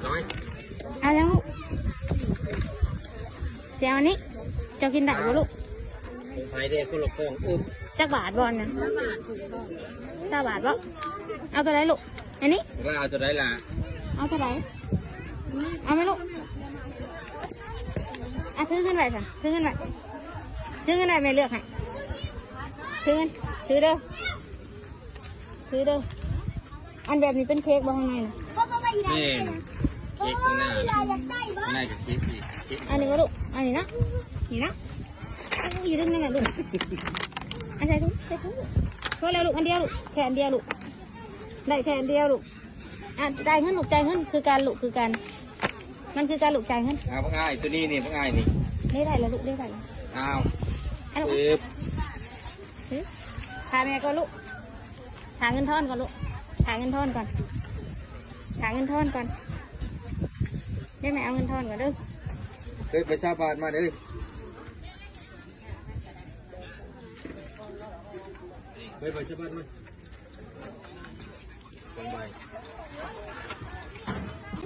ນ້ອຍ ເອົາແລ້ວລູກ ຊິເອົາອັນນີ້ ເຈົ້າກິນໄດ້ບໍ່ລູກ? ໃສ່ເດ້ຄົນລະຂອງ. ອຶບ ຈັກບາດບໍ່ນະ? ຊາວບາດບໍ່? ເອົາຕົວໃດລູກ? ອັນນີ້ ລາເອົາຕົວໃດລະ? ເອົາຕົວໃດ? ເອົາໄໝລູກ? ອ່ະ ຖືເງິນໄວ້ຊະ ຖືເງິນໄວ້ ຖືເງິນໄວ້ ແມ່ເລືອກໃຫ້ ຖືເງິນ ຖືເດີ ຖືເດີ. ອັນແບບນີ້ເປັນເຄ້ກບໍ່ ຂ້າງໃນນະ? ແມ່ນ ເຄ້ກຂ້າງໜ້າ ຂ້າງໃນກໍເຄ້ກອີກ ເຄ້ກ ອັນນີ້ບໍ່ລູກ? ອັນນີ້ນະ ນີ້ນະ ຢູ່ເທິງນັ້ນນະລູກ. ອັນໃດລູກ? ໃສ່ຖົງ ພໍແລ້ວລູກ ອັນດຽວລູກ ແຄ່ອັນດຽວລູກ ໄດ້ແຄ່ອັນດຽວລູກ. ອ່ະ ຈ່າຍເງິນລູກ ຈ່າຍເງິນ ຄືກັນລູກ ຄືກັນ ມັນຄືກັນລູກ ຈ່າຍເງິນ. ອ່າ ບັກອ້າຍ ຕົວນີ້ນີ້ ບັກອ້າຍນີ້ ໄດ້ ໄດ້ລະລູກ ໄດ້ ໄດ້ລະ. ອ້າວ ອັນ ອຶບ ຫື ຖ້າແມ່ກ່ອນລູກ ຖ້າເງິນທອນກ່ອນລູກ ຖ້າເງິນທອນກ່ອນ ຖ້າເງິນທອນກ່ອນ ດຽວແມ່ເອົາເງິນທອນກ່ອນເດີ. ເອີຍ ໄປຊາວບາດມາເດີ ເອີຍ ໄປຊາວບາດມາ.